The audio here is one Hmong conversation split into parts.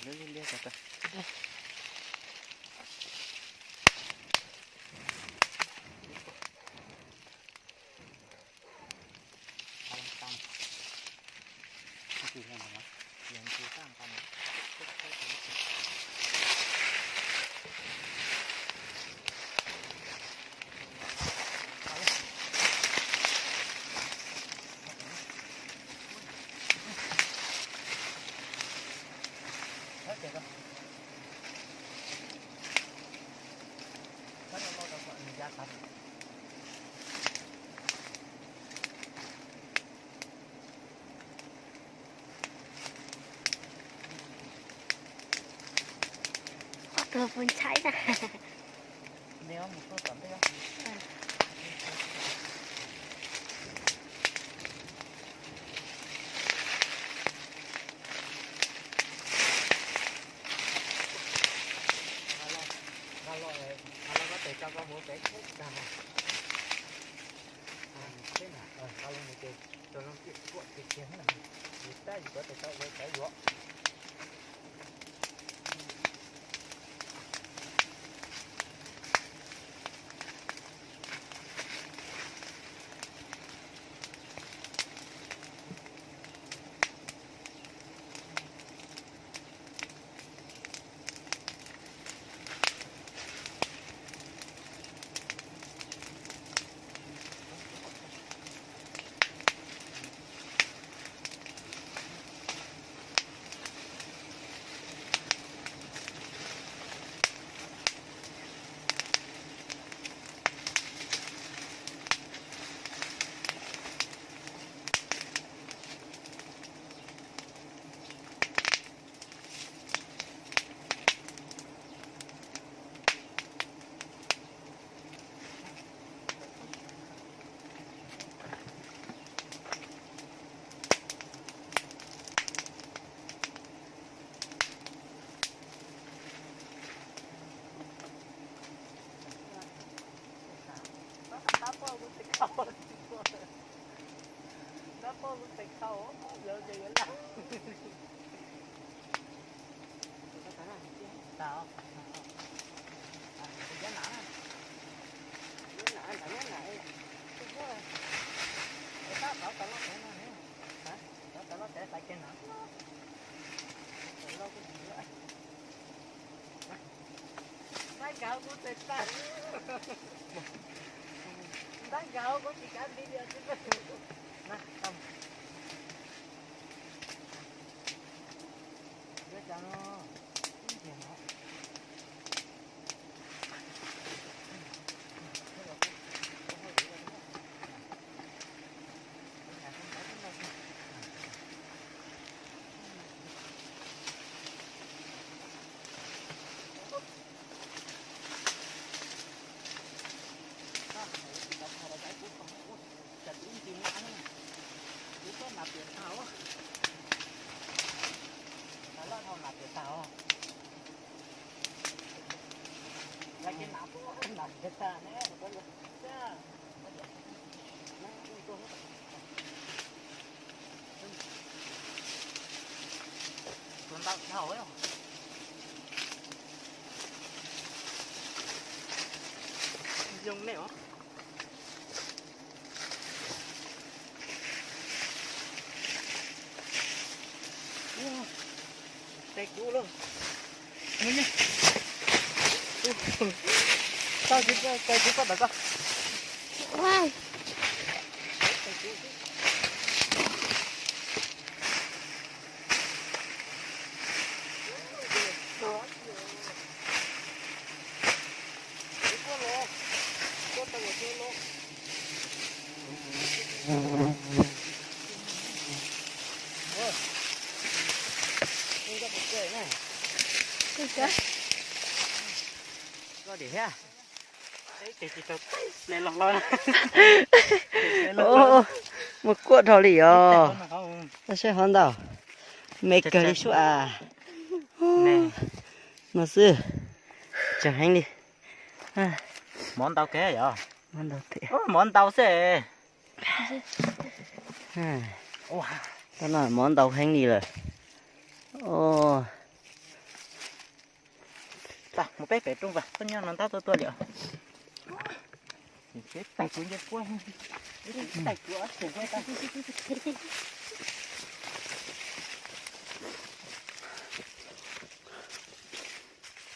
Ob tug puas ntshai na. Ntab nkawd kuv txawm tag. Ntab nkawd kuv tsis kav nti li os. Tus ntau dhau. Zoo nej os. Ua, tes kuv lauj. Tau tsis, tes kuv koj tawm koj. Ua. Ua, mus kuaj dhau li os. Saib hov ntau, me kawg li sub as. No xwb, tseem heev li. Mov ntau kawg yom. Mov ntau xwb. Tab no mov ntau heev li lawm. Tag mus peb pem rooj vas, koj nyob no ntab tuaj tuaj li os. Peb tag kuv nce kuab, tag kuv ob teg kuab tag.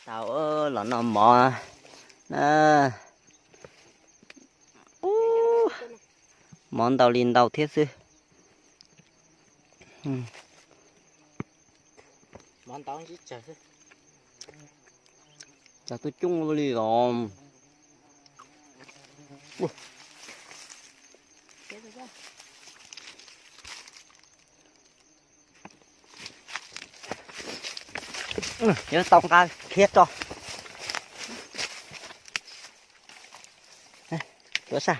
Tau los noj mov na. Ub, mov ntau li ntau thiab xwb. Mov ntau ntsib tsawg xwb. Cov tuaj coob li os. Yuav tau nqa khiav tso. Tuav saj.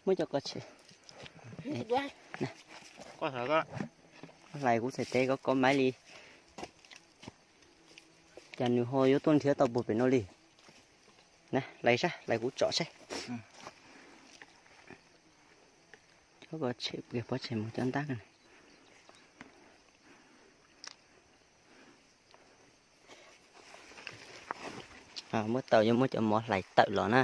Muab cov ko tshem. Hlais kuv txhais tes kov kov maiv li. Cas nws ho yuav tuaj nrhiav tau puag pem no li. Na, hlais sab, hlais kuv tsom saib. Kov tshem, pov tshem mus cov ntab. Muab tau yuav muab cov mov hlais tawm los na.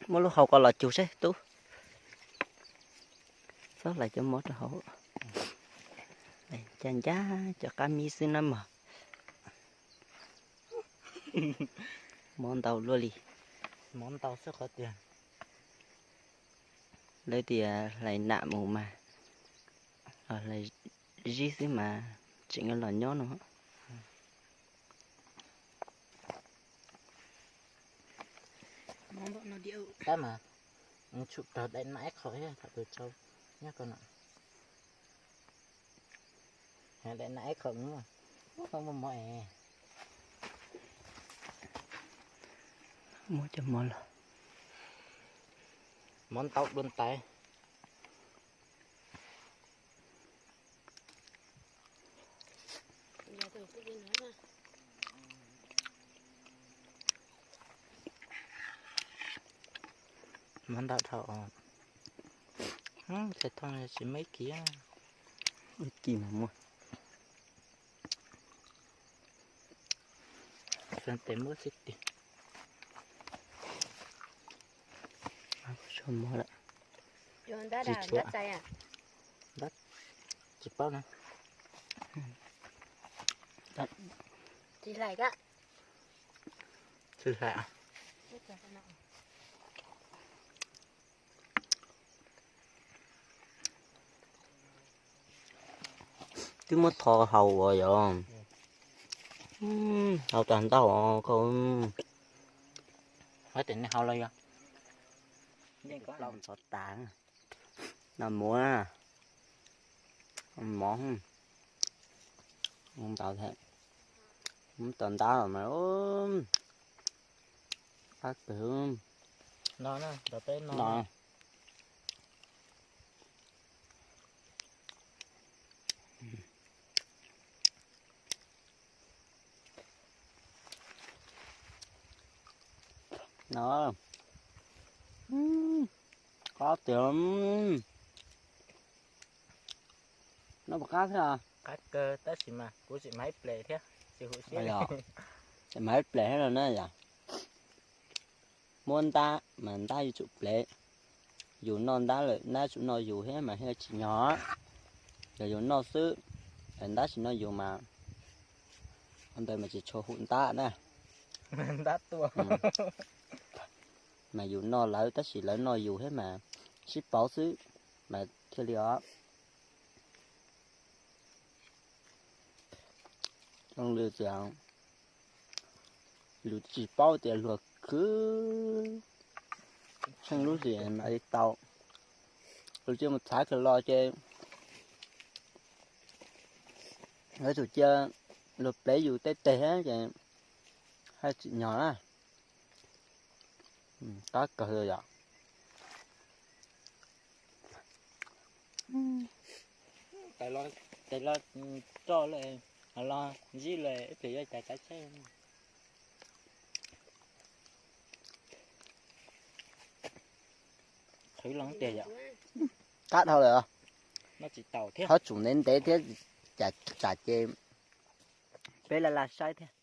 Muab lub hau ko los cug seb tub. Txhob hlais cov mov rau hauv. Ncaj ncaj cov qab mib xwb na mog. Mov ntau luaj li. Mov ntau xwb qhov tiag. Lawv tias hlais nam mus mas, hlais zib xwb mas tseem los nyob no. Tab mas tshum raug daim nam ib qho thiab, thaum tus tsau nyob ko no. Daim nam ib qho mus, muaj mov es. Muab cov mov los. Mov ntau dua ntais. Mov ntau dhau. Txhais thoo tsis muaj ib kis. Ib kis mas muaj. Tes muab xwb tiag. Tsis tshuav. Tsis paub na. Tsis hlais. Twb muab tho hau ua yog hau tag ntau koj. Hais tias nej hau los yog ntxhov tas. Noj mov, mov ntau thiab. Muab tau ntab los mas qab kawg. No, no, qab tiag. No puas qab thiab? Qab kawg tab sis mas kuv tseem mag ib ples thiab, tsis huv siab. Tseem mag ib ples thiab no na yom. Muab ntab mas ntab yuav tsum plev. Yus noj ntab lawm ntab tsum noj yus thiab mas thiaj tsim nyog. Yog yus noj xwb, ntab tsis noj yus mas ua ntawd mas tsis tshua hum ntab na. Ntab tuaj. Mas yus noj lawv tab sis lawv noj yus thiab mas sib pauv xwb mas thiaj li os. Zoo li tias yus tsis paub tias luag khwv tsheej lub zim mas li tau. Yus cia mus txhav kawg los ces lawv tus cia luag plev yus tej teg ces haj tsim nyog na. Qab kawg yom. Tes los roj lawm, los zib lawm ib pliag yuav cas kav tsij. qhwv los tiag yom. Qab dhau lawm. Noj tsis tau thiab, qhov tsum ntev ntev thiab, tsam ces peb laj laj saib thiab.